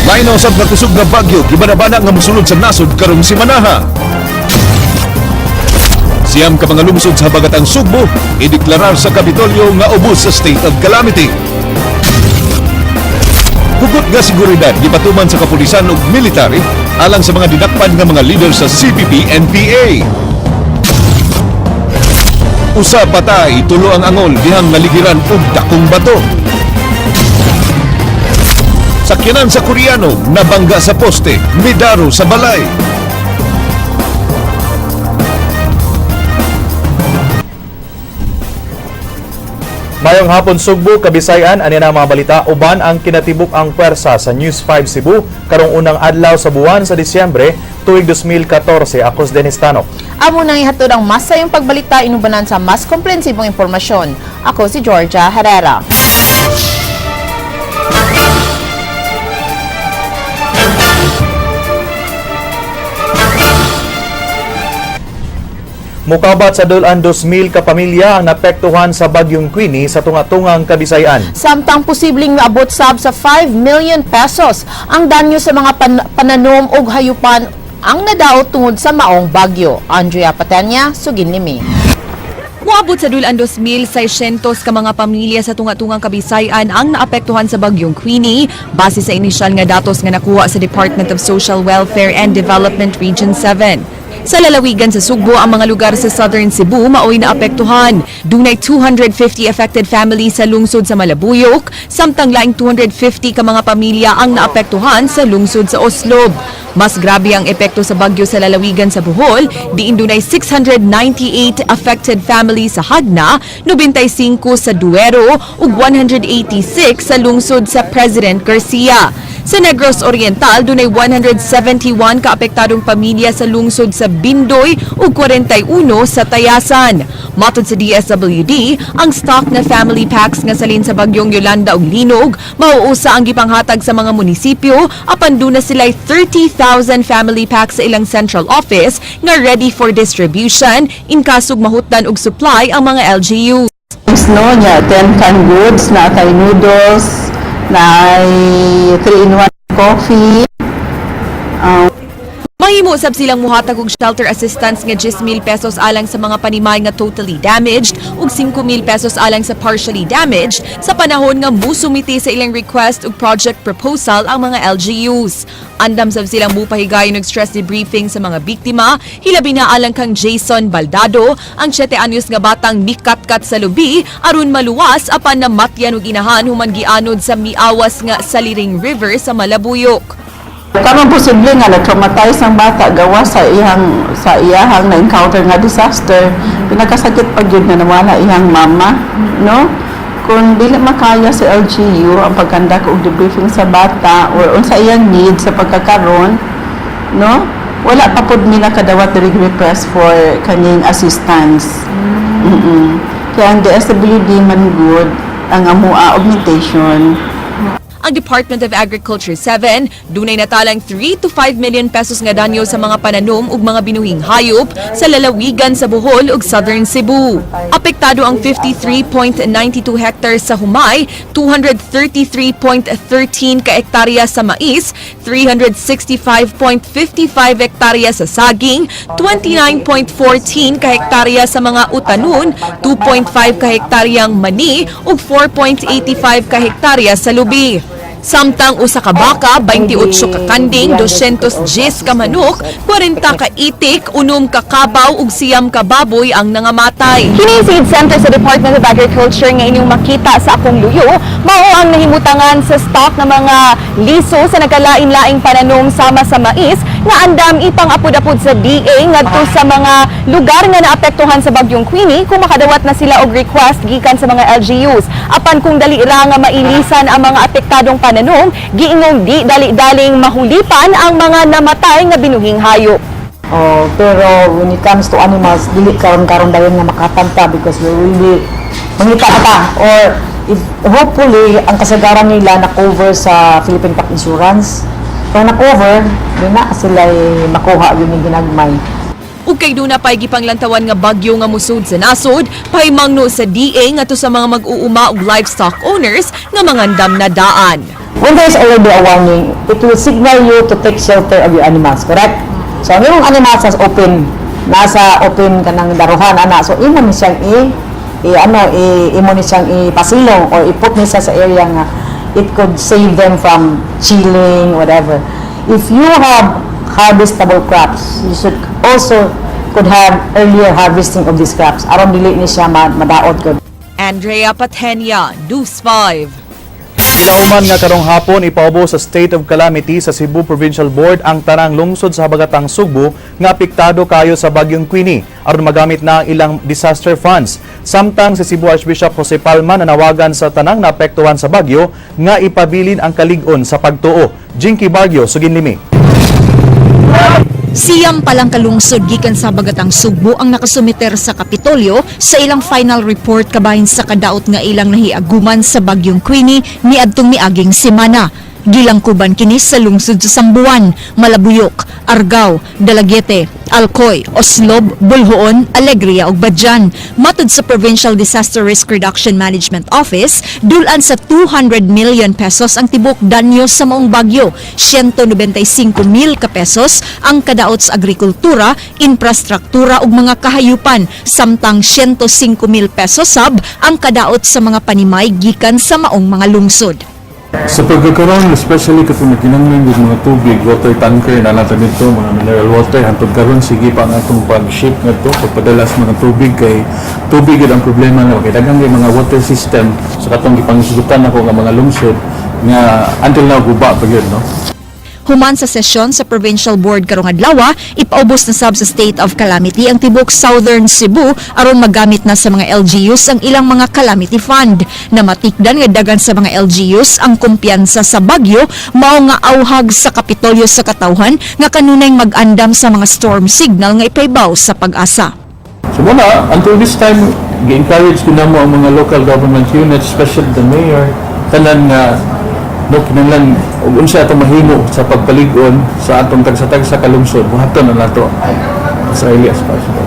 Lain na usab nga kusog nga bagyo, gibanabana nga mosulod sa nasod karong simanaha. 9 ka mga lungsod sa Habagatang Sugbo, ideklarar sa Kapitolyo nga ubos sa state of calamity. Hugot nga seguridad gipatuman sa kapulisan ug military alang sa mga dinakpan nga mga leader sa CPP-NPA. 1 patay, 3 ang angol dihang naligiran og dakong bato. Sakyanan sa Koreano, nabangga sa poste, midaro sa balay. Mayong hapon, Sugbo, Kabisayan, ani na ang mga balita uban ang kinatibuk ang pwersa sa News 5 Cebu karong unang adlaw sa buwan sa Disyembre tuig 2014. Ako si Dennis Tanok. Amo nang ihatod ang mas sayong pagbalita inubanan sa mas komprehensibong impormasyon. Ako si Georgia Herrera. Mukabat sa dulan 2,000 ka pamilya ang naapektuhan sa bagyong Queenie sa tunga-tungang Kabisayan. Samtang posibleng maabot sab sa 5 million pesos ang danyo sa mga pananom ug hayupan ang nadaot tungod sa maong bagyo. Andrea Patenya, Suginlimi. Moabot sa dulan 2,600 ka mga pamilya sa tunga-tungang Kabisayan ang naapektuhan sa bagyong Queenie base sa inisyal nga datos nga nakuha sa Department of Social Welfare and Development Region 7. Sa lalawigan sa Sugbo, ang mga lugar sa Southern Cebu maoy naapektuhan. Dunay 250 affected families sa lungsod sa Malabuyok, samtang laing 250 ka mga pamilya ang naapektuhan sa lungsod sa Oslob. Mas grabe ang epekto sa bagyo sa lalawigan sa Bohol, diin dunay 698 affected families sa Hagna, 95 sa Duero ug 186 sa lungsod sa President Garcia. Sa Negros Oriental, dunay 171 kaapektadong pamilya sa lungsod sa Bindoy ug 41 sa Tayasan. Matod sa DSWD, ang stock na family packs nga salin sa bagyong Yolanda ug Linog mauusa ang gipanghatag sa mga munisipyo apan duna sila'y 30,000 family packs sa ilang central office nga ready for distribution in kasog mahutdan og supply ang mga LGU. No, niya, 10 canned goods, na kay noodles, na 3-in-1 coffee. Mahimo sab silang muhatag og shelter assistance nga 10,000 pesos alang sa mga panimay nga totally damaged ug 5,000 pesos alang sa partially damaged sa panahon nga musumiti sa ilang request ug project proposal ang mga LGUs. Andam sab silang mupahigayon og stress debriefing sa mga biktima, hilabi na alang kang Jason Baldado, ang 7 anyos nga batang mikatkat sa lubi aron maluwas apan namatyan og inahan human gianod sa miawas nga Saliring River sa Malabuyok. Karon posible nga na-traumatize ang bata gawa sa iyahang na-encounter nga disaster. Pinakasakit pa gyud na nawala iyang mama, no? Kung dili makaya sa LGU ang pag-conduct og debriefing sa bata or unsa iyang need sa pagkakaron, no? Wala pa pud mi nakadawat diri request for kaning assistance. Kaya ang DSWD man good ang amoa augmentation. Ang Department of Agriculture 7, dunay natalang 3 to 5 million pesos nga danyo sa mga pananom ug mga binuhing hayop sa lalawigan sa Bohol ug Southern Cebu. Apektado ang 53.92 hectares sa humay, 233.13 ka hektarya sa mais, 365.55 hektarya sa saging, 29.14 ka hektarya sa mga utanon, 2.5 ka hektaryang mani ug 4.85 ka hektarya sa lubi. Samtang usa ka baka, 28 ka kanding, 210 ka manok, 40 ka itik, 6 ka kabaw ug 9 ka baboy ang nangamatay. Kini Seed Center sa Department of Agriculture nga inyong makita sa akong luyo, mao ang nahimutangan sa stock ng mga liso sa nagkalain-laing pananom sama sa mais nga andam ipang-apod-apod sa DA ngadto sa mga lugar nga naapektuhan sa bagyong Queenie kung makadawat na sila og request gikan sa mga LGUs. Apan kung dali ra nga mailisan ang mga apektadong pananom, giingong di dali-daling mahulipan ang mga namatay nga binuhing hayop. Oh, pero when it comes to animals, dili karon-karon dayon nga makatanta because we will be mangita ta or if, hopefully ang kasagaran nila na cover sa Philippine Pack Insurance. Kung na-cover, di na sila makuha yun yung ginagmay. Ug kay duna pay gipanglantawan nga bagyo nga musud sa nasod, pahimangno sa DA ngadto sa mga mag-uuma og livestock owners nga mangandam na daan. When there is already a warning, it will signal you to take shelter of your animals, correct? So, ang imong animals has open, nasa open kanang daruhan, ana. So, imo ni siyang i ano, imo ni siyang ipasilong or i-put ni siya sa area nga it could save them from chilling, whatever. If you have harvestable crops, you should also could have earlier harvesting of these crops aron dili ni siya madaot gud. Andrea Patenia, News 5. Gilauman nga karong hapon ipaubos sa state of calamity sa Cebu Provincial Board ang tanang lungsod sa habagatang Sugbo nga apektado kayo sa bagyong Queenie aron magamit na ang ilang disaster funds. Samtang si Cebu Archbishop Jose Palma nanawagan sa tanang naapektuhan sa bagyo nga ipabilin ang kalig-on sa pagtuo. Jinky Barrio, Suginlimi. 9 pa lang kalungsod gikan sa Habagatang Sugbo ang nakasumiter sa Kapitolyo sa ilang final report kabahin sa kadaot nga ilang nahiaguman sa bagyong Queenie niadtong miaging semana. Gilangkuban kini sa lungsod sa Samboan, Malabuyok, Argao, Dalaguete, Alcoy, Oslob, Boljoon, Alegria ug Badian. Matud sa Provincial Disaster Risk Reduction Management Office, dulan sa 200 million pesos ang tibok danyo sa maong bagyo, 195 mil ka pesos ang kadaot sa agrikultura, infrastruktura ug mga kahayupan, samtang 105 mil pesos sab ang kadaot sa mga panimay gikan sa maong mga lungsod. Sa pagkakaroon, especially katong nagkinahanglan og mga tubig, water tanker na nato nito, mga mineral water, hantod karon sige pa ang atong pag-ship ngadto, pagpadala sa mga tubig kay tubig gid ang problema na kay daghang kay mga water system sa katong gipangisgutan nako nga mga lungsod nga until now guba pa gyud, no? Human sa sesyon sa Provincial Board karong adlaw, ipaubos na sab sa state of calamity ang tibok Southern Cebu aron magamit na sa mga LGUs ang ilang mga calamity fund. Namatikdan nga dagan sa mga LGUs ang kumpiyansa sa bagyo, mao nga auhag sa Kapitolyo sa katawhan nga kanunay mag-andam sa mga storm signal nga ipaibaw sa PAGASA. So muna, until this time, gi-encourage ko namo ang mga local government units, especially the mayor, tanan nga no kinahanglan og unsa atong mahimo sa pagpalig-on sa atong tagsa-tagsa ka lungsod, buhaton na nato as early as possible.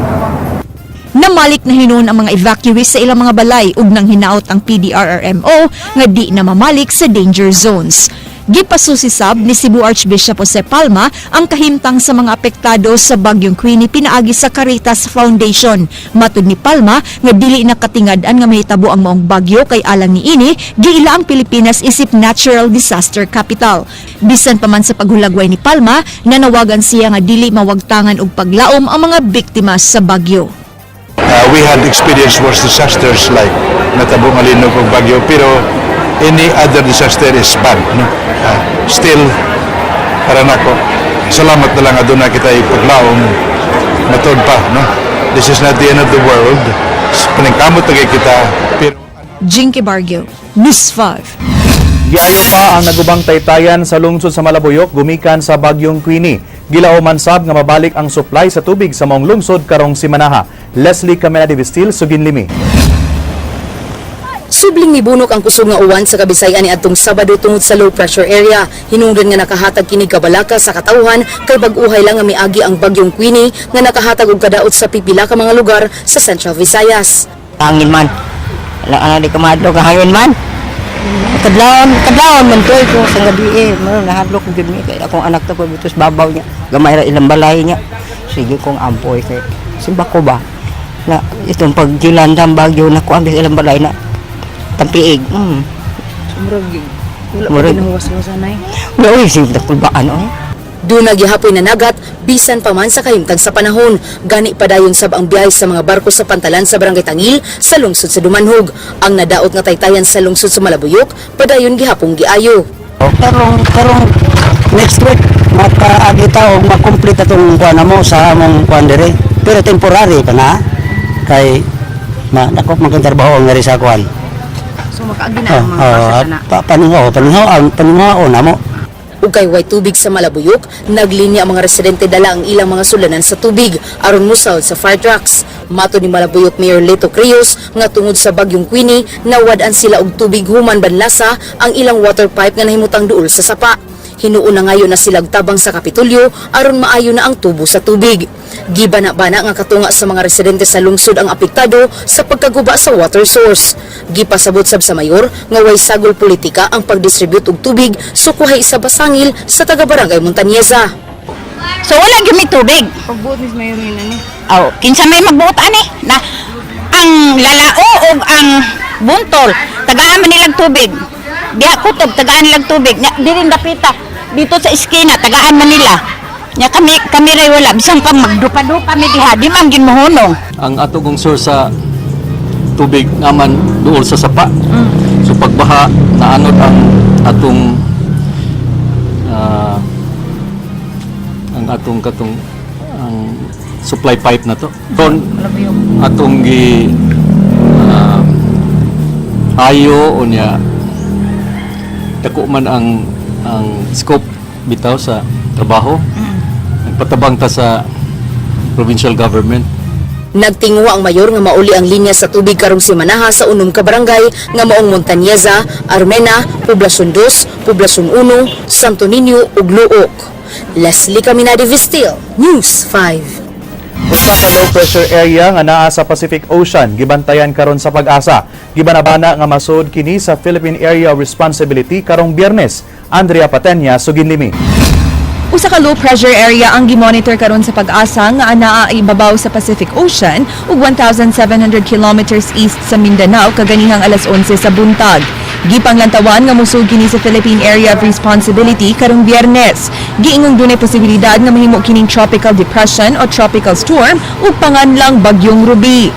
Namalik na hinuon ang mga evacuees sa ilang mga balay ug nang hinaot ang PDRRMO nga di na mamalik sa danger zones. Gipasusi sab ni Cebu Archbishop Jose Palma ang kahimtang sa mga apektado sa bagyong Queenie pinaagi sa Caritas Foundation. Matud ni Palma nga dili na katingad-an nga mahitabo ang maong bagyo kay alang niini giila ang Pilipinas isip natural disaster capital. Bisan pa man sa paghulagway ni Palma, nanawagan siya nga dili mawagtangan og paglaom ang mga biktima sa bagyo. We had experienced worse disasters like natabo nga linog ug bagyo, pero any other disaster is bad, no? Still, para nako, salamat na lang aduna kita ipaglaom matod pa, no? This is not the end of the world. Paningkamot na kay kita, pero Jinky Barrio, News 5. Giayo pa ang nagubang taytayan sa lungsod sa Malabuyok gumikan sa bagyong Queenie. Gilauman sab nga mabalik ang supply sa tubig sa maong lungsod karong simanaha. Leslie Camela de Vistil, Suginlimi. Subling mibunok ang kusog nga uwan sa Kabisayan ni adtong Sabado tungod sa low pressure area. Hinungdan nga nakahatag kini kabalaka sa katawhan kay bag-uhay lang nga miagi ang bagyong Queenie nga nakahatag og kadaot sa pipila ka mga lugar sa Central Visayas. Hangin man. Wala na di ka mahadlok ang hangin man. Kadlawon, kadlawon man to ko sa gabi eh. Maro nahadlok jud mi kay akong anak to ko bitus babaw niya. Gamay ra ilang balay niya. Sige kong ampoy kay simba ko ba na itong paggilan bagyo na ko ambis ilang balay na tampiig. Wala pa ginahuwas-huwasan. Wala oy sige kulbaan oy. Duna gihapoy na nagat bisan pa man sa kahimtang sa panahon. Gani padayon sab ang biyahe sa mga barko sa pantalan sa Barangay Tangil sa lungsod sa Dumanhog. Ang nadaot nga taytayan sa lungsod sa Malabuyok padayon gihapong giayo. Karong karong next week makaagi ta og ma-complete atong kuan mo sa among kuan dire. Pero temporary pa na kay ma dako man kang trabaho ang ngari sa kuan. So makaagi Oh, oh, pa, paningaw, paningaw, paningaw na mo. Ug kay way tubig sa Malabuyok, naglinya ang mga residente dala ang ilang mga sulanan sa tubig aron mosawod sa fire trucks. Mato ni Malabuyok Mayor Leto Crios nga tungod sa bagyong Queenie, nawad-an sila og tubig human banlasa ang ilang water pipe nga nahimutang duol sa sapa. Hinuon na ngayon na silag tabang sa Kapitolyo aron maayo na ang tubo sa tubig. Gibana-bana nga katunga sa mga residente sa lungsod ang apektado sa pagkaguba sa water source. Gipasabot sab sa mayor nga way sagol politika ang pagdistribute og tubig sukuhay sa basangil sa taga-barangay Montañeza. So wala gyud may tubig. Pagbuot ni mayor ni. Oh, kinsa may magbuot ani? Na ang lalao ug ang buntol, tagaan man nilang tubig. Diha kutob tagaan nilang tubig. Nya diri dapita dito sa eskina tagaan man nila. Nya kami kami ray wala bisan pa magdupa-dupa mi diha, di man gyud mohunong. Ang ato kong source sa tubig naman duol sa sapa. So pagbaha naanod ang atong ang atong katong ang supply pipe na to. Kon atong gi ayo unya dako man ang scope bitaw sa trabaho. Nagpatabang ta sa provincial government. Nagtinguha ang mayor nga mauli ang linya sa tubig karong simanaha sa unom ka barangay nga maong Montañeza, Armena, Poblacion 2, Poblacion 1, Santo Niño ug Looc. Leslie Caminade Vistil, News 5. Usa ka low pressure area nga naa sa Pacific Ocean gibantayan karon sa Pag-asa. Gibanabana nga masud kini sa Philippine Area of Responsibility karong Biyernes. Andrea Patenya, Suginlimi. Usa ka low pressure area ang gimonitor karon sa Pag-asa nga anaa ibabaw sa Pacific Ocean ug 1,700 kilometers east sa Mindanao kaganihang alas 11 sa buntag. Gipanglantawan nga mosud kini sa Philippine Area of Responsibility karong Biyernes. Giingong dunay posibilidad nga mahimo kining tropical depression o tropical storm ug panganlang bagyong Ruby.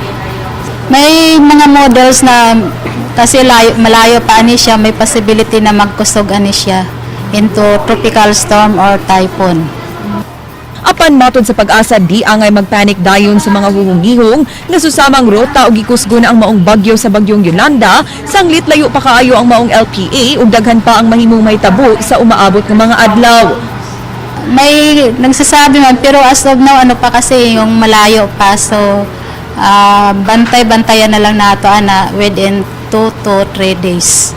May mga models na kasi layo, malayo pa ani siya, may possibility na magkusog ani siya into tropical storm or typhoon. Apan matod sa Pag-asa, di angay magpanic dayon sa mga huhungihong nga susamang rota o gikusgo na ang maong bagyo sa bagyong Yolanda, sanglit layo pa kaayo ang maong LPA ug daghan pa ang mahimong mahitabo sa umaabot nga mga adlaw. May nagsasabi man pero as of now ano pa kasi yung malayo pa, so bantay-bantayan na lang nato ana within 2 to 3 days.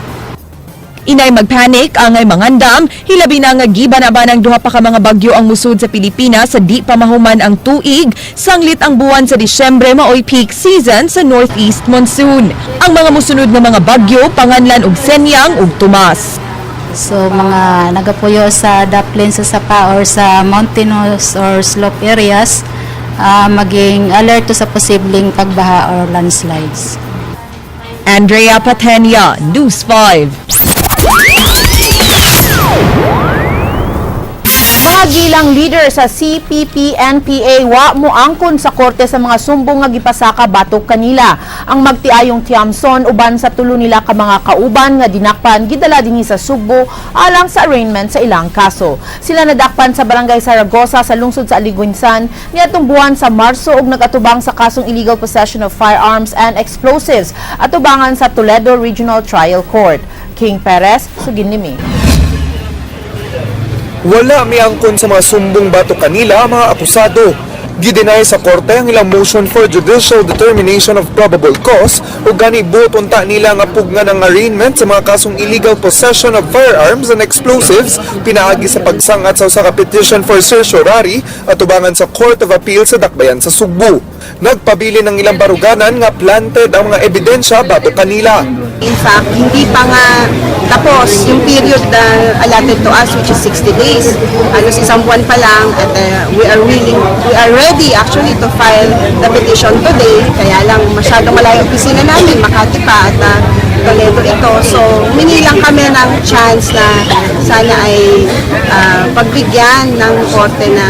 Inay magpanic, angay mangandam, hilabi na nga giba na ba ng duha pa ka mga bagyo ang musud sa Pilipinas sa di pa mahuman ang tuig, sanglit ang buwan sa Disyembre maoy peak season sa northeast monsoon. Ang mga musunod nga mga bagyo panganlan og Senyang ug Tomas. So mga nagapuyo sa upland sa sapa or sa mountainous or slope areas, maging alert sa posibleng pagbaha or landslides. Andrea Patenia, News 5. Mga gilang leader sa CPP-NPA wa moangkon sa korte sa mga sumbong nga gipasaka batok kanila. Ang magtiayong Tiamson uban sa tulo nila ka mga kauban nga dinakpan gidala dinhi sa Sugbo alang sa arraignment sa ilang kaso. Sila nadakpan sa Barangay Saragosa sa lungsod sa Aloguinsan niadtong buwan sa Marso ug nagatubang sa kasong illegal possession of firearms and explosives atubangan sa Toledo Regional Trial Court. King Perez, Suginlimi. Wala miangkon sa mga sumbong batok kanila ang mga akusado. Gidenay sa korte ang ilang motion for judicial determination of probable cause o gani buot unta nila nga pugnan ang arraignment sa mga kasong illegal possession of firearms and explosives pinaagi sa pagsangat sa usa ka petition for certiorari atubangan sa Court of Appeal sa Dakbayan sa Sugbo. Nagpabili ng ilang baruganan nga planted ang mga ebidensya batok kanila. In fact, hindi pa nga tapos yung period na allotted to us, which is 60 days. Halos isang buwan pa lang at we are ready actually to file the petition today. Kaya lang masyadong malayo ang opisina namin, Makati pa at Toledo ito. So, humingi lang kami ng chance na sana ay pagbigyan ng korte na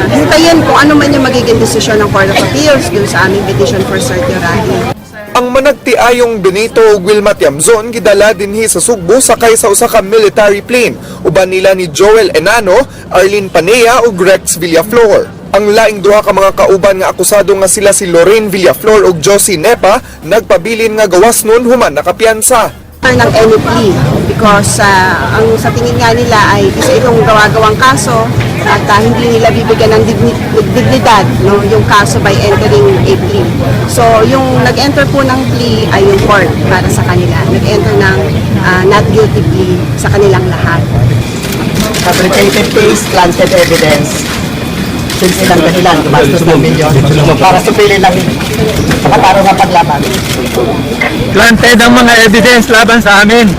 hintayin kung ano man yung magiging desisyon ng Court of Appeals dun sa aming petition for certiorari. Ang managtiayong Benito ug Wilma Tiamzon gidala dinhi sa Sugbo sakay sa usa ka military plane uban nila ni Joel Enano, Arlene Panea ug Rex Villaflor. Ang laing duha ka mga kauban nga akusado nga sila si Lorraine Villaflor ug Josie Nepa nagpabilin nga gawas nun human nakapiyansa. Ng any plea because ang sa tingin nga nila ay isa itong gawa-gawang kaso at hindi nila bibigyan ng dignidad, no, yung kaso by entering a plea. So yung nag-enter po ng plea ay yung court para sa kanila. Nag-enter ng not guilty plea sa kanilang lahat. Fabricated case, planted evidence. Since ilang dahilan, gumastos ng milyon para supilin lang sa katarungang paglaban. Planted ang mga evidence laban sa amin.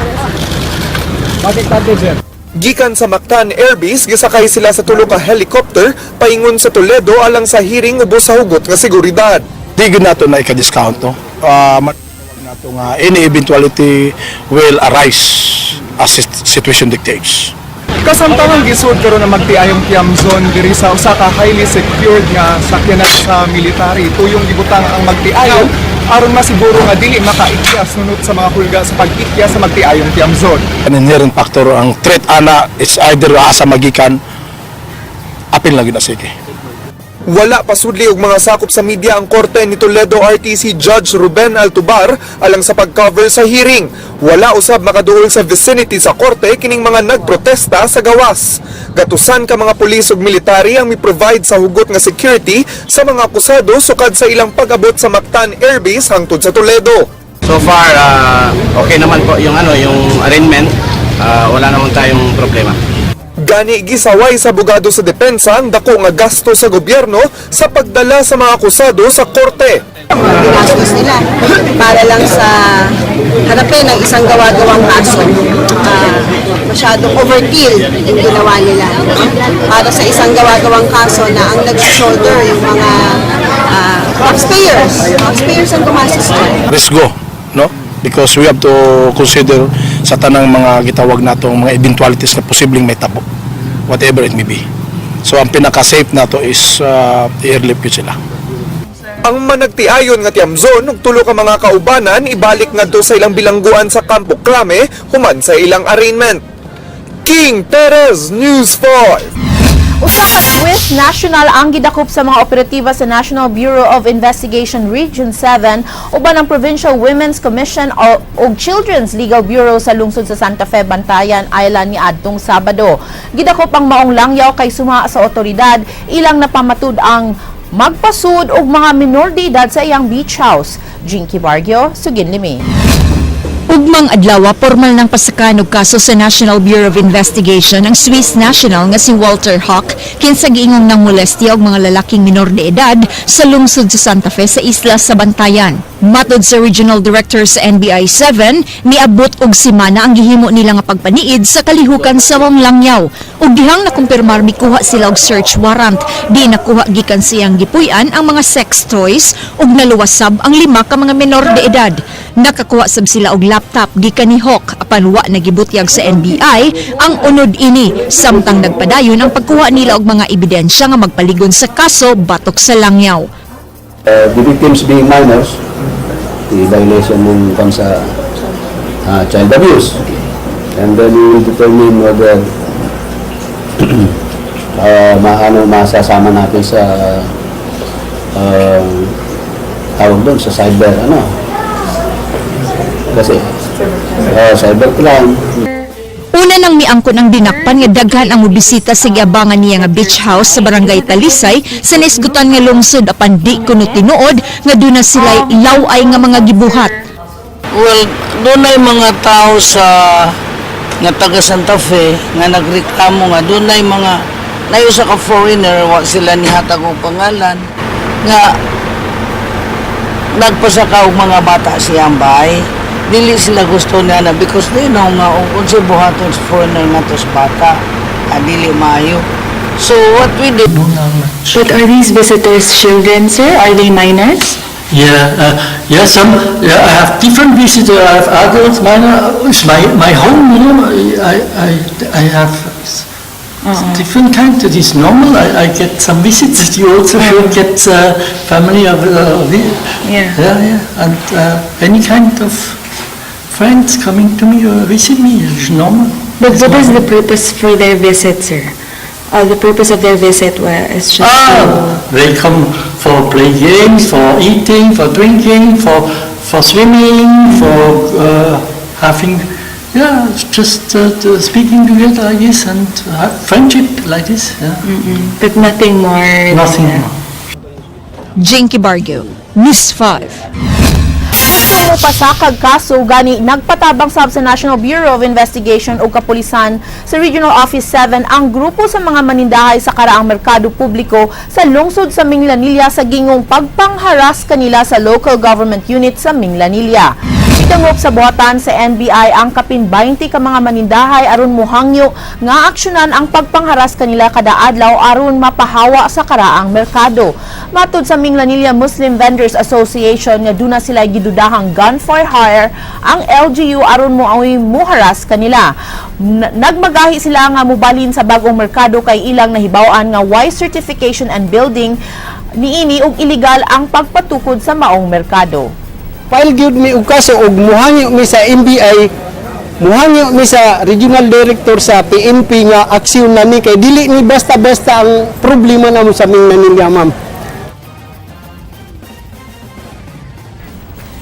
Gikan sa Mactan Air Base, gisakay sila sa tulo ka helicopter paingon sa Toledo alang sa hearing ubos sa hugot nga seguridad. Di gyud nato na ika-discount, no. Nato nga any eventuality will arise as situation dictates. Kasamtangang gisud karon ang magtiayong Tiamzon diri sa usa ka highly secured nga sakyanan sa military. Tuyong gibutang ang magtiayon aron masiguro nga dili makaikyas nunot sa mga hulga sa pag-ikya sa magtiayong Tiamzon. An inherent factor ang threat ana is either asa magikan, apil lang gyud na, sige. Wala pasudli og mga sakop sa media ang korte ni Toledo RTC Judge Ruben Altubar alang sa pag-cover sa hearing. Wala usab makaduol sa vicinity sa korte kining mga nagprotesta sa gawas. Gatusan ka mga pulis ug military ang mi-provide sa hugot nga security sa mga akusado sukad sa ilang pag-abot sa Mactan Air Base hangtod sa Toledo. So far, okay naman po yung ano, yung arraignment. Wala naman tayong problema. Gani gisaway sa abogado sa depensa ang dako nga gasto sa gobyerno sa pagdala sa mga akusado sa korte. Ginastos nila para lang sa harapin ang isang gawa-gawang kaso. Masyadong overkill yung ginawa nila, no? Para sa isang gawa-gawang kaso na ang nag-shoulder yung mga taxpayers. Taxpayers ang gumastos dyan. Let's go, no? Because we have to consider sa tanang mga gitawag natong mga eventualities na posibleng may tabo, whatever it may be. So ang pinaka-safe nato is airlift yun sila. Ang managtiayon nga Tiamzon ug tulo ka mga kaubanan ibalik ngadto sa ilang bilangguan sa Campo Crame human sa ilang arraignment. King Perez, News 5. Usa ka Swiss national ang gidakop sa mga operatiba sa National Bureau of Investigation Region 7 uban ang Provincial Women's Commission ug Children's Legal Bureau sa lungsod sa Santa Fe, Bantayan Island niadtong Sabado. Gidakop ang maong langyaw kay suma sa otoridad, ilang napamatud ang magpasud og mga minor de edad sa iyang beach house. Jinky Bargio, sugin limi. Ugmang adlaw, formal ng pasakan og kaso sa National Bureau of Investigation ang Swiss national nga si Walter Hawk, kinsa giingong nang molestiya og mga lalaking minor de edad sa lungsod sa Santa Fe sa isla sa Bantayan. Matod sa Regional Director sa NBI 7, niabot og simana ang gihimo nila nga pagpaniid sa kalihukan sa maong langyaw. Ug dihang nakumpirmar mikuha sila og search warrant, di nakuha gikan siyang gipuy-an ang mga sex toys ug naluwas sab ang lima ka mga minor de edad. Nakakuha sab sila og laptop gikan ni Hawk, apan wa nagibutyag sa NBI ang unod ini samtang nagpadayon ang pagkuha nila og mga ebidensya nga magpaligon sa kaso batok sa langyaw. The victims being minors, the violation ng kung sa child abuse. And then we will determine whether maano masasama natin sa tawag doon sa cyber ano kasi cyber crime. Una nang miangkon ang dinakpan nga daghan ang mobisita sa giabangan niya nga beach house sa Barangay Talisay sa naisgutan nga lungsod, apan di kuno tinuod nga duna sila'y law-ay nga mga gibuhat. Well, dunay mga tao sa nga taga Santa Fe nga nagreklamo nga dunay mga nayo sa ka foreigner, wa sila nihatag og pangalan, nga nagpasaka og mga bata siyang bahay. Dili sila gusto niya na because they know nga kung unsay buhaton sa foreigner nga to sa bata, dili maayo. So what we did But are these visitors children, sir? Are they minors? Yeah. Some. Yeah, I have different visitors. I have adults, minor. It's my home. I have different kind. It is normal. I get some visits. You also should get family of it. Yeah. And any kind of friends coming to me or visit me is normal. But what is the purpose for their visit, sir? The purpose of their visit is just Ah, to they come for play games, for eating, for drinking, for swimming, for having, yeah, just to speaking together like this and have friendship like this. Yeah. But nothing more than Nothing that. more. Jinky Bargo, News 5. Gusto mo pasakag kaso, gani nagpatabang sab sa National Bureau of Investigation o kapulisan sa Regional Office 7 ang grupo sa mga manindahay sa karaang merkado publiko sa lungsod sa Minglanilla sa gingong pagpangharas kanila sa local government unit sa Minglanilla. Gidangop sa buhatan sa NBI ang kapin 20 ka mga manindahay aron muhangyo nga aksyonan ang pagpangharas kanila kada adlaw aron mapahawa sa karaang merkado. Matud sa Minglanilla Muslim Vendors Association nga duna sila gidudahang gun for hire ang LGU aron mo muharas kanila. Nagmagahi sila nga mubalhin sa bagong merkado kay ilang nahibaw-an nga way certification and building niini ug illegal ang pagpatukod sa maong merkado. File gyud mi og kaso og muhangyo mi sa NBI, muhangyo mi sa regional director sa PNP nga aksyon na ni kay dili ni basta-basta ang problema namo sa Minglanilla, ma'am.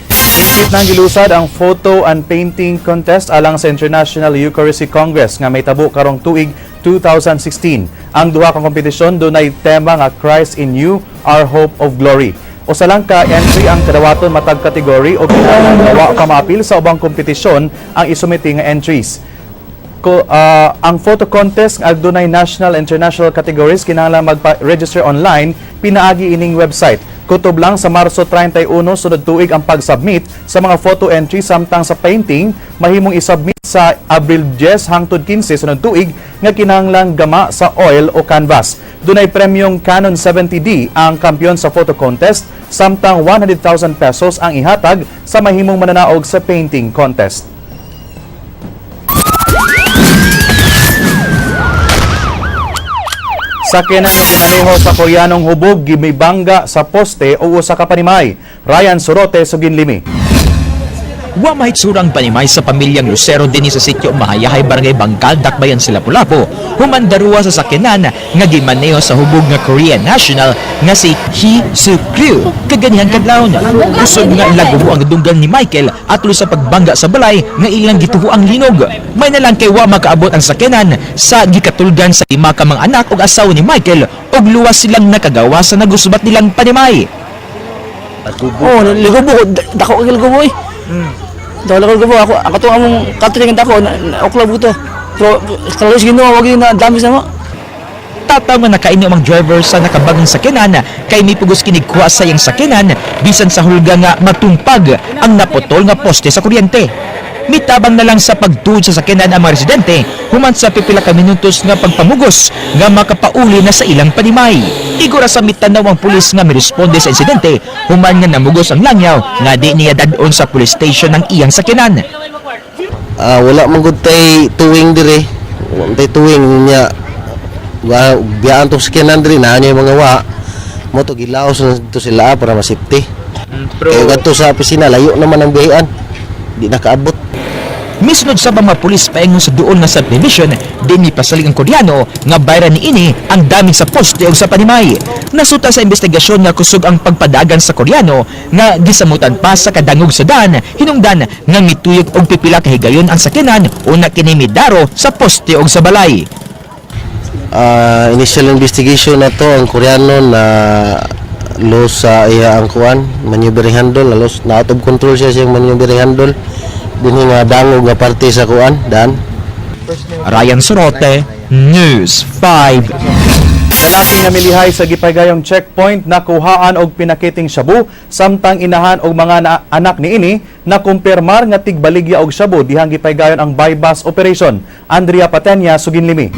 Higpit nang gilusad ang photo and painting contest alang sa International Eucharistic Congress nga mahitabo karong tuig 2016. Ang duha ka kompetisyon dunay tema nga Christ in You, Our Hope of Glory. Usa lang ka entry ang kadawaton matag category o kinahanglan nga wa ka maapil sa ubang kompetisyon ang isumite nga entries. Ang photo contest nga adunay national and international categories kinahanglan magpa-register online pinaagi ining website. Kutob lang sa Marso 31 sunod tuig ang pag-submit sa mga photo entry, samtang sa painting mahimong isubmit sa Abril 10 hangtod 15 sunod tuig nga kinahanglang gama sa oil o canvas. Dunay premyong Canon 70D ang kampiyon sa photo contest, samtang 100,000 pesos ang ihatag sa mahimong mananaog sa painting contest. Sakyanan nga gimaneho sa Koreanong hubog gimibangga sa poste o usa ka panimay. Ryan Sorote, suginlimi. Wa mahitsurang panimay sa pamilyang Lucero dinhi sa sitio Mahayahay, Barangay Bangkal, Dakbayan sa Lapu-Lapu, human daruwa sa sakyanan nga gimaneho sa hubog nga Korean national nga si Hee Soo Ryu kaganihang kadlawon. Kusog nga lagubo ang dunggan ni Michael atol sa pagbangga sa balay nga ilang gituho ang linog. May nalang kay wa makaabot ang sakyanan sa gikatulgan sa lima ka mga anak ug asawa ni Michael ug luwas silang nakagawa sa nagusubat nilang panimay. Oh, ligubo, dako kay ligubo eh. Dako ligubo ligubo ako ako to among katri nga dako okla buto. Pero kalau Ginoo wag na dami sa mo. Tataw nga nakaino ang driver sa nakabagang sakyanan kay mipugos kinig kuha sa iyang sakyanan bisan sa hulga nga matumpag ang naputol nga poste sa kuryente. Mitabang na lang sa pagtuod sa sakyanan ang mga residente human sa pipila ka minutos nga pagpamugos nga makapauli na sa ilang panimay. Igora sa mitanaw ang pulis nga miresponde sa insidente human nga namugos ang langyaw nga di niya dad-on sa police station ng iyang sakyanan. Wala man gud tay tuwing dire. Wala man tay tuwing niya. Biyaan tong sakyanan dire na niya mga wa. Mo to gilaos na to sila para masipti. Pero kay kadto sa opisina layo naman ang biyahan. Di nakaabot. Misunod sa mga pulis paingon sa duol nga subdivision, din mipasalig ang Koreano nga bayran niini ang damage sa poste ug sa panimay. Nasuta sa investigasyon nga kusog ang pagpadagan sa Koreano nga gisamutan pa sa kadangog sa dan, hinungdan nga mituyok og pipila ka higayon ang sakyanan una kini midaro sa poste ug sa balay. Initial investigation na to, ang Koreano na loss sa iya ang kuan maneuvering handle, na loss na out of control siya siyang maneuvering handle dinhi nga dangog nga parte sa kuan dan. Ryan Sorote, News 5. Lalaki nga milihay sa gipagayong checkpoint nakuhaan og pinakiting shabu, samtang inahan og mga anak niini nakumpirmar nga tigbaligya og shabu dihang gipaygayon ang buy-bust operation. Andrea Patenya, suginlimi.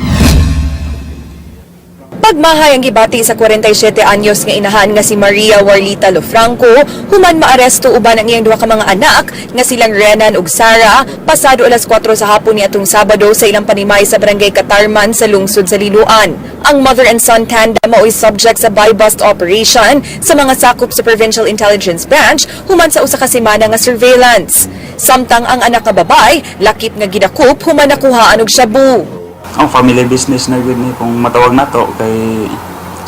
Pagmahay ang gibati sa 47 anyos nga inahan nga si Maria Warlita Lofranco human maaresto uban ang iyang duha ka mga anak nga silang Renan ug Sara pasado alas 4 sa hapon niadtong Sabado sa ilang panimay sa Barangay Katarman sa lungsod sa Liloan. Ang mother and son tandem mao'y subject sa buy-bust operation sa mga sakop sa Provincial Intelligence Branch human sa usa ka semana nga surveillance. Samtang ang anak nga babae lakip nga gidakop human nakuhaan og shabu. Ang family business na gud ni kung matawag nato kay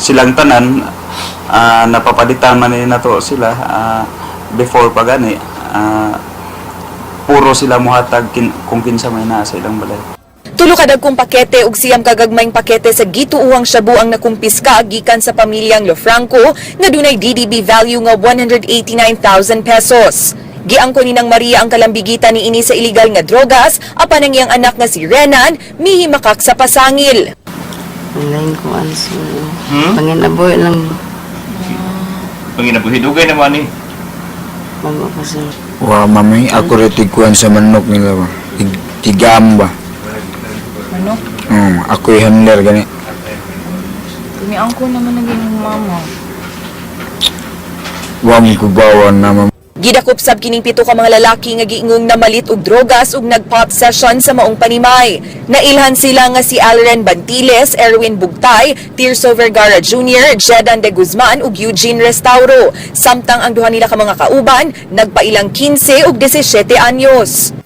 silang tanan, napapalitan man ni nato sila before pa gani, puro sila muhatag kung kinsa may naa sa ilang balay. Tulo ka dagkong pakete ug 9 ka gagmayng pakete sa gituuhang shabu ang nakumpiska gikan sa pamilyang Lofranco nga dunay DDB value nga 189,000 pesos. Giangkon ni nang Maria ang kalambigitan ni ini sa illegal nga drogas apan ang iyang anak nga si Renan mihimakak sa pasangil. Online ko anso. Panginabuhi lang. Panginabuhi dugay naman ni. Bago pa sir. Wa mami, ako rin tiguan sa manok nila ba. Tigam ba. Manok? Ako yung handler gani. Tumiangko naman naging mama. Wa mo kubawan na mami. Gidakop sab kining pito ka mga lalaki nga giingong namalit og drogas ug nag-pot session sa maong panimay. Nailhan sila nga si Alren Bantiles, Erwin Bugtay, Tirso Vergara Jr., Jedan de Guzman ug Eugene Restauro. Samtang ang duha nila ka mga kauban nagpailang 15 ug 17 anyos.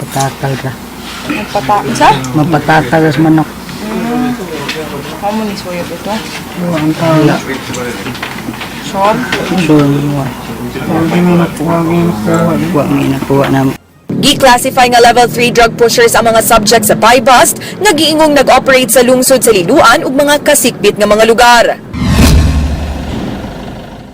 Patakal ka. Magpata... Sa? Mapatakal sa manok. Kamo ni suyod ito? Wa ang tao. Sure? Sure. Wa. Wa may nakuha na. Gi-classify nga level 3 drug pushers ang mga subject sa buy-bust nga giingong nag-operate sa lungsod sa Liluan ug mga kasikbit nga mga lugar.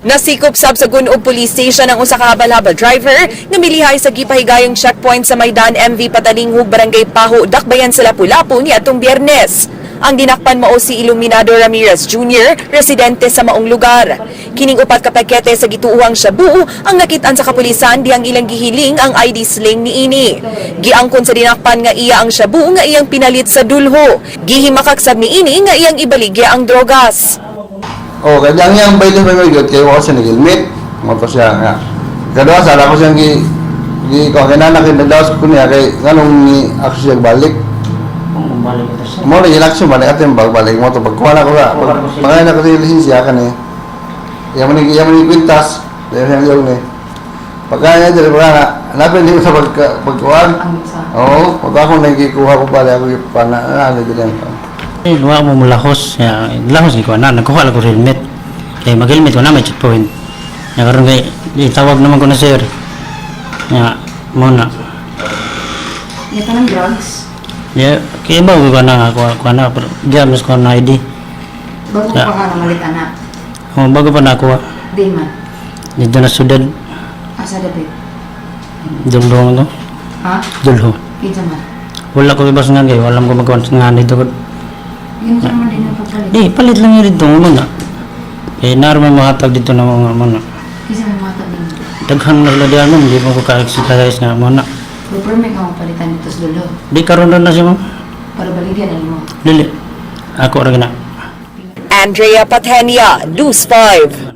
Nasikop sab sa Gun-ob Police Station ang usa ka habal-habal driver nga milihay sa gipahigayong checkpoint sa Maidan MV Patalinghug, Barangay Paho, Dakbayan sa Lapu-Lapu niadtong Biyernes. Ang dinakpan mao si Iluminado Ramirez Jr., residente sa maong lugar. Kining upat ka pakete sa gituuhang shabu ang nakit-an sa kapulisan dihang ilang gihiling ang ID sling niini. Giangkon sa dinakpan nga iya ang shabu nga iyang pinalit sa dulho. Gihimakak sab niini nga iyang ibaligya ang drogas. Oh, kaya ang iyang bailo may magyud kay wa siya nag-helmet. Mo to siya nga. Kadua sa ako siyang gi gi ko kay nanak nagdaos ko niya kay nganong ni ako siya balik. Mo na action balik atin balik mo to pagkuha na ko ka. Pag na ko sa lisensya kani. Iya man ni kwintas, dahil siyang yaw ni. Pagka niya diri pagka na, hanapin din ko sa pagkuha. Oo, pag ako nagikuha ko balik ako ipana, ano dili ang Eh, luwa mo mulahos, ya, lahos ni ko na, nagkuha lang ko helmet. Kay mag-helmet ko na may checkpoint. Ya karon kay itawag naman ko na sir. Ya, mo na. Ito ng drugs? Ya, kay ba ko na ako ko na pero diya mas ko na ID. Bago Ya. pa ka namalit anak. Oh, bago pa na ako. Di man. Dito na sudad Asa dapit? Dulho to. Ha? Dulho. Kinsa man? Wala ko ibas nga kay wala ko magawa nga dito ko. Yung sa naman din ang pagpalit. Di palit lang yun dito mo na. Kay naroon may mahatag dito na mga mo na. Kinsa man matag din? Daghan na sila diyan mo, hindi mo ko ka-exercise nga mo na. Pero permit ka mapalitan dito sa dulo. Di karon na siya mo. Para baligyan ano mo. Dili. Ako ra gina. Andrea Patenia, News 5.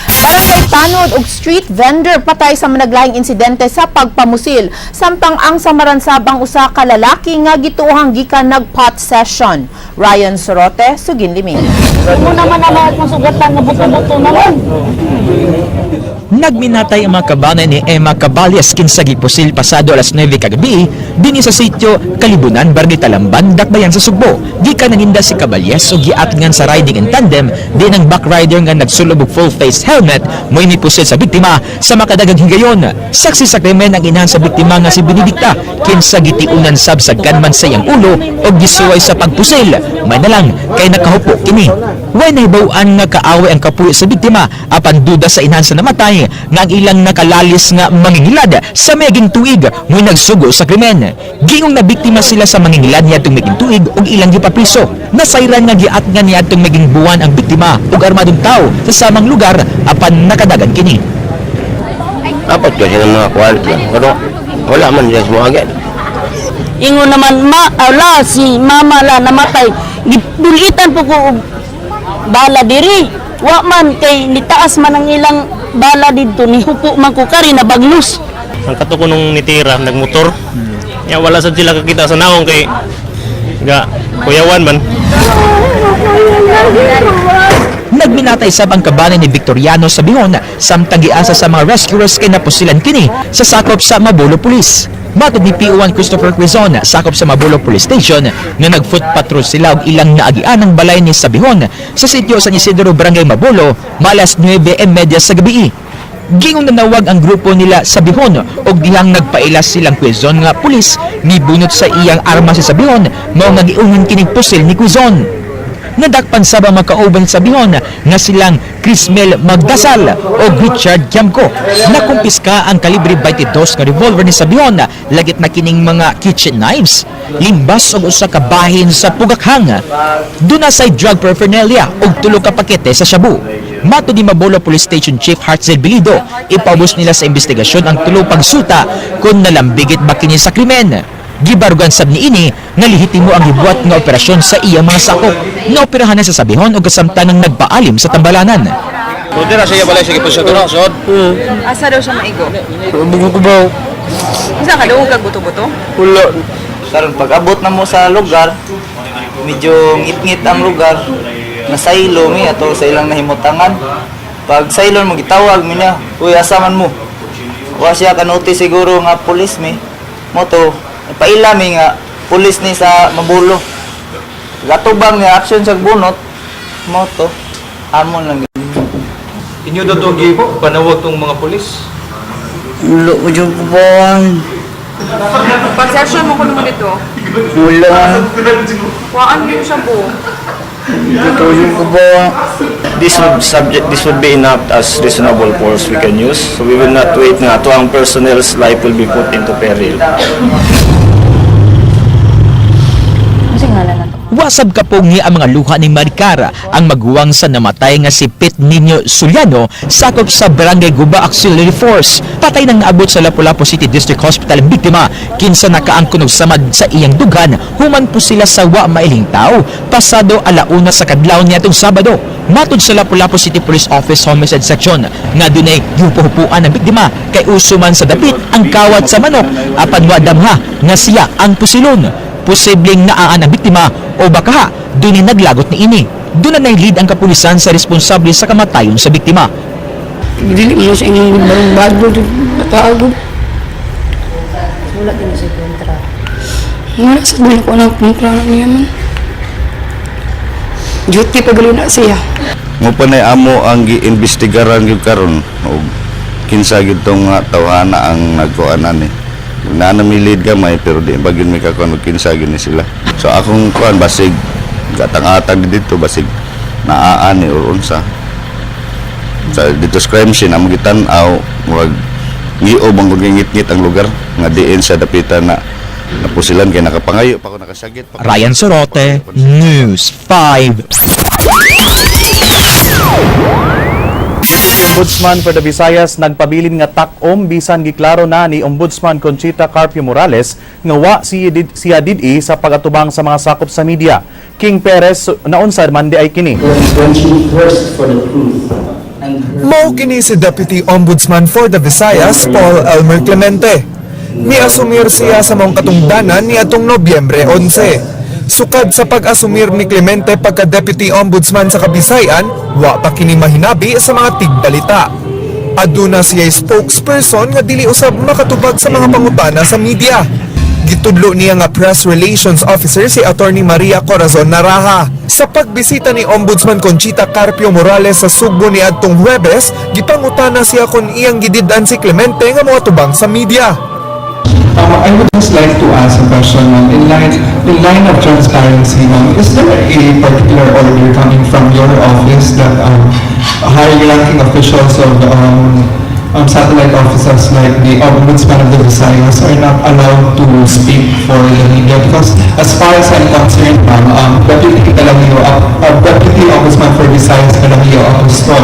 Barangay Tanod ug street vendor patay sa managlahing insidente sa pagpamusil. Samtang ang Samaransabang usa ka lalaki nga gituohang gikan nag-pot session. Ryan Sorote, Sugin Limin. Mo naman na akong sugatan nga buto-buto naman. Nagminatay ang mga kabanay ni Emma Caballes kinsa gipusil pasado alas 9 kagabi dinhi sa sitio Kalibunan, Barangay Talamban, Dakbayan sa Sugbo. Gikan naninda si Caballes ug giatngan sa riding in tandem din ang back rider nga nagsulob og full face helmet mo'y nipusil sa biktima sa makadagang higayon. Saksi sa krimen ang inahan sa biktima nga si Benedicta kinsa gitiunan sab sa gunman sa iyang ulo ug gisuway sa pagpusil. May nalang kay nakahupo kini. Way nahibaw-an nga kaaway ang kapuyo sa biktima apan duda sa inahan sa namatay nga ang ilang nakalalis nga mangingilad sa meging tuig mo'y nagsugo sa krimen. Gingong nabiktima sila sa mangingilad niadtong meging tuig ug ilang gipapriso. Nasayran nga giatngan niadtong meging buwan ang biktima ug armadong tao sa samang lugar apan nakadagan kini. Dapat kasi ng mga kuwan. Pero wala man siya sumagin. Ingon naman ma ala si mama la namatay. Gidulitan po ko og bala diri. Wa man kay nitaas man ang ilang bala didto ni hupo man ko kari na baglos. Ang kato ko nung nitira, nagmotor. Ya, wala sad sila kakita sa naong kay ga kuyawan man. Nagminatay sab ang kabanan ni Victoriano sa Bihon samtang giasa sa mga rescuers kay napusilan kini sa sakop sa Mabolo Police. Matod ni PO1 Christopher Quezon, sakop sa Mabolo Police Station, nga nag-foot patrol sila og ilang naagian ang balay ni Sabihon sa sitio San Isidro, Barangay Mabolo, malas 9:30 sa gabi. Gingong nanawag ang grupo nila sa Bihon og dihang nagpaila silang Quezon nga pulis mibunot sa iyang arma si Sabihon mao nga giungan kining pusil ni Quezon. Nadakpan sab ang makauban sa Bihon nga silang Crismel Magdasal o Richard Kiamco. Nakumpiska ang kalibre 22 nga revolver ni Sabihon, lagit na kining mga kitchen knives, limbas og usa ka bahin sa pugakhang. Duna say drug paraphernalia ug tulo ka pakete sa shabu. Matod ni Mabolo Police Station Chief Hartzel Bilido, ipaubos nila sa investigasyon ang tulo pagsuta kung nalambigit ba kini sa krimen. Gibarugan sab niini nga lehitimo ang gibuhat nga operasyon sa iyang mga sakop. Naoperahan na sa Sabihon og kasamtanang nagpaalim sa tambalanan. So dira siya balay sige po siya tuno sod. Asa daw siya maigo? Bugo ko ba? Unsa ka daw kag buto-buto? Wala. Karon pag abot na mo sa lugar, medyo ngit-ngit ang lugar. Nasaylo mi ato sa ilang nahimutangan. Pag saylon mo gitawag mi niya, "Uy, asa man mo?" Wa siya kanuti siguro nga pulis mi. Mo to, paila mi nga pulis ni sa Mabulo. Gatubang niya action sa bunot, mo to. Amon lang. Inyo daw itong gibo, panawag tong mga pulis. Wala ko dyan kubawan. Pag session mo kuno mo dito. Wala. Kuhaan gyud siya po. Dito yung kubawan. This would be enough as reasonable force we can use. So we will not wait nga to ang personnel's life will be put into peril. Unsa ngalan na to? Wasab kapungi ang mga luha ni Maricar, ang maguwang sa namatay nga si Pete Nino Suliano, sakop sa Barangay Guba Auxiliary Force. Patay nang naabot sa Lapu-Lapu City District Hospital ang biktima, kinsa nakaangkon og samad sa iyang dughan, human po sila sa wa mailing tao, pasado 1:00 sa kadlaw niadtong Sabado. Matod sa Lapu-Lapu City Police Office Homicide Section, nga dunay gihupo-hupuan ang biktima kay uso man sa dapit ang kawat sa manok, apan wa damha nga siya ang pusilon. Posibleng naaan ang biktima o baka dunay naglagot ni ini. Doon na lead ang kapulisan sa responsable sa kamatayon sa biktima. Dili mo sa inyong barong bago. Matagod. Wala din siya kontra. Wala sa bulan ko ng kontra niya man. Duty pa gali na siya. Mo pa na amo ang giimbestigaran gyud karon og kinsa gyud tong nga tawhana ang nagkuan ani. Naa na mi lead gamay pero di ba gyud mi kakuan og kinsa gyud ni sila. So akong kuan, basig gatang-atag dito, basig naa ni or unsa. Sa dito sa crime scene amo gitan-aw, murag ngio bang kung ngit-ngit ang lugar nga diin sa dapitan na napusilan kay nakapangayo pa ko, nakasagit pa ko. Ryan Sorote, News 5. Deputy Ombudsman for the Visayas nagpabilin nga takom bisan giklaro na ni Ombudsman Conchita Carpio Morales nga wa siya did-i sa pagatubang sa mga sakop sa media. King Perez, naunsa man di ay kini? Mao kini si Deputy Ombudsman for the Visayas, Paul Elmer Clemente. Miasumir siya sa maong katungdanan niadtong Nobyembre 11. Sukad sa pag-asumir ni Clemente pagka Deputy Ombudsman sa Kabisayan, wa pa kini mahinabi sa mga tigbalita. Aduna siya spokesperson nga dili usab makatubag sa mga pangutana sa media. Gitudlo niya nga Press Relations Officer si Attorney Maria Corazon Naraha. Sa pagbisita ni Ombudsman Conchita Carpio Morales sa Sugbo niadtong Huwebes, gipangutana siya kung iyang gidid-an si Clemente nga moatubang sa media. I would just like to ask a question, ma'am. In line of transparency, ma'am, is there a particular order coming from your office that high-ranking officials of satellite offices like the Ombudsman of the Visayas are not allowed to speak for the media? Because as far as I'm concerned, ma'am, Deputy Ombudsman for Visayas Calangio Apostol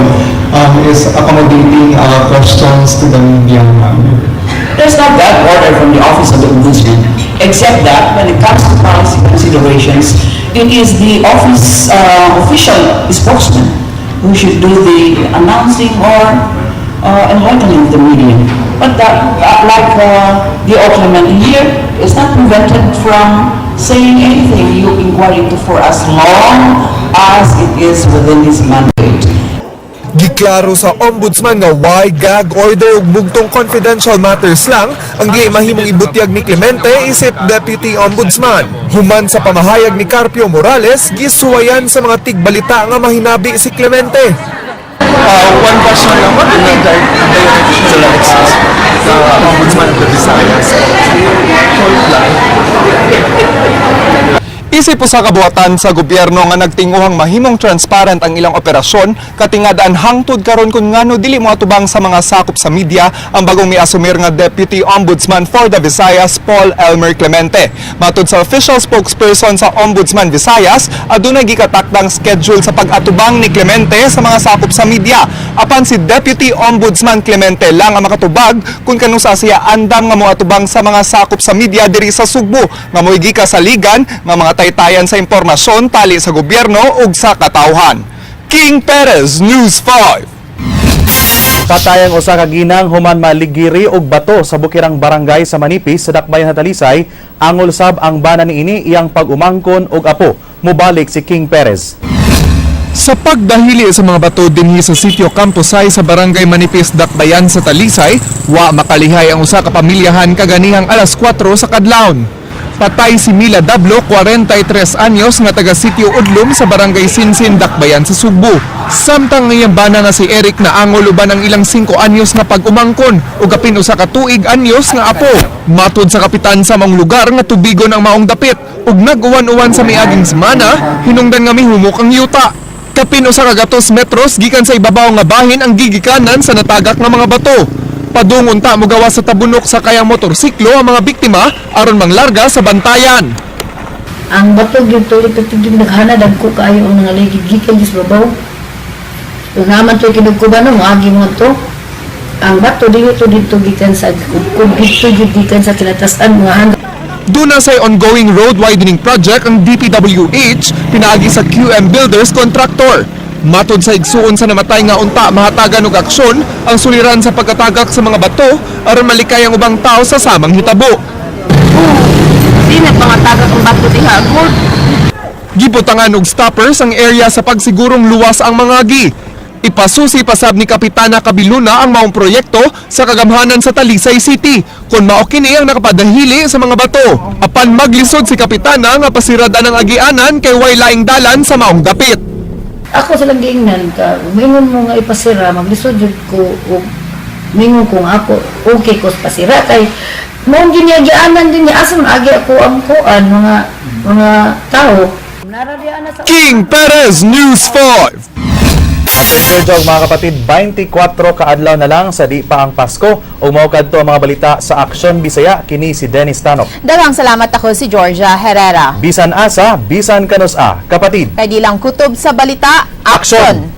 is accommodating questions to the media, ma'am. There's not that order from the Office of the Ombudsman, except that when it comes to policy considerations, it is the office official spokesman who should do the announcing or enlightening the media. But that, like the Clemente here, is not prevented from saying anything you inquire into for as long as it is within his mandate. Giklaro sa ombudsman nga why gag order ug bugtong confidential matters lang ang di mahimong ibutyag ni Clemente isip Deputy Ombudsman. Human sa pamahayag ni Carpio Morales, gisuwayan sa mga tigbalita nga mahinabi si Clemente. One question lang, what in the direction the Ombudsman of the Visayas? Short lang. Isip usa ka buhatan sa gobyerno nga nagtinguhang mahimong transparent ang ilang operasyon, katingadaan hangtod karon kung ngano dili moatubang sa mga sakop sa media ang bagong miasumir nga Deputy Ombudsman for the Visayas, Paul Elmer Clemente. Matud sa official spokesperson sa Ombudsman Visayas, adunay gikatakdang schedule sa pag-atubang ni Clemente sa mga sakop sa media. Apan si Deputy Ombudsman Clemente lang ang makatubag kung kanusa siya andam nga moatubang sa mga sakop sa media diri sa Sugbo nga mo'y gikasaligan nga mga taytayan sa impormasyon tali sa gobyerno ug sa katawhan. King Perez, News 5. Patay ang usa ka ginang human maligiri og bato sa bukirang barangay sa Manipis sa Dakbayan sa Talisay, angol sab ang bana niini iyang pag-umangkon og apo. Mubalik si King Perez. Sa pagdahili sa mga bato dinhi sa sitio Camposay sa barangay Manipis, Dakbayan sa Talisay, wa makalihay ang usa ka pamilyahan kaganihang alas 4 sa kadlawon. Patay si Mila Dablo, 43 anyos, nga taga sitio Udlom sa barangay Sinsin, Dakbayan sa Sugbo. Samtang ngayang bana nga si Eric na angol uban ang ilang 5 anyos nga pag-umangkon ug kapin usa ka tuig anyos nga apo. Matud sa kapitan sa maong lugar nga tubigon ang maong dapit ug nag-uwan-uwan sa miaging semana, hinungdan nga mihumok ang yuta. Kapin usa ka gatos metros gikan sa ibabaw nga bahin ang gigikanan sa natagak nga mga bato. Padung unta mogawas sa tabunok sa kayang motorsiklo ang mga biktima aron manglarga sa bantayan. Ang bato gyud tuloy gyud naghana, dagko kaayo ang nangaligid gikan gyud sa babaw. Ug naman to kinugkuban no moagi mo to. Ang bato dili to didto gikan sa kubkob, didto gyud gikan sa kinatas-an mga handa. Duna say ongoing road widening project ang DPWH pinaagi sa QM Builders Contractor. Matod sa igsuon sa namatay nga unta mahatagan og aksyon ang suliran sa pagkatagak sa mga bato aron malikay ang ubang tao sa samang hitabo. Di na pangatagak ang bato diha good. Gibutangan og stoppers ang area sa pagsigurong luwas ang mga gi. Ipasusi pasab ni Kapitana Kabiluna ang maong proyekto sa kagamhanan sa Talisay City kung mao kini ang nakapadahili sa mga bato. Apan maglisod si Kapitana nga pasirada ng agianan kay way laing dalan sa maong dapit. Ako silang giingnan ka, mingon mo nga ipasira, maglisod jud ko og mingon ko nga ako okay ko sa pasira kay mao ginagianan din niya, asa man agi ako ang kuan mga tao. King Perez, News 5. Ato Jojo, mga kapatid, 24 kaadlaw na lang sa di pa ang Pasko ug mao kadto ang mga balita sa Aksyon Bisaya, kini si Dennis Tanok. Daghang salamat, ako si Georgia Herrera. Bisan asa, bisan kanus-a, kapatid. Kay di lang kutob sa balita, action!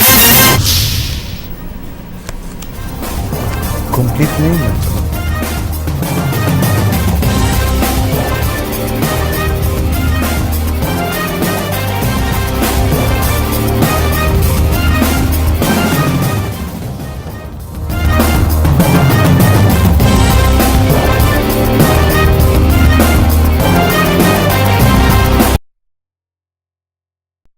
Complete name.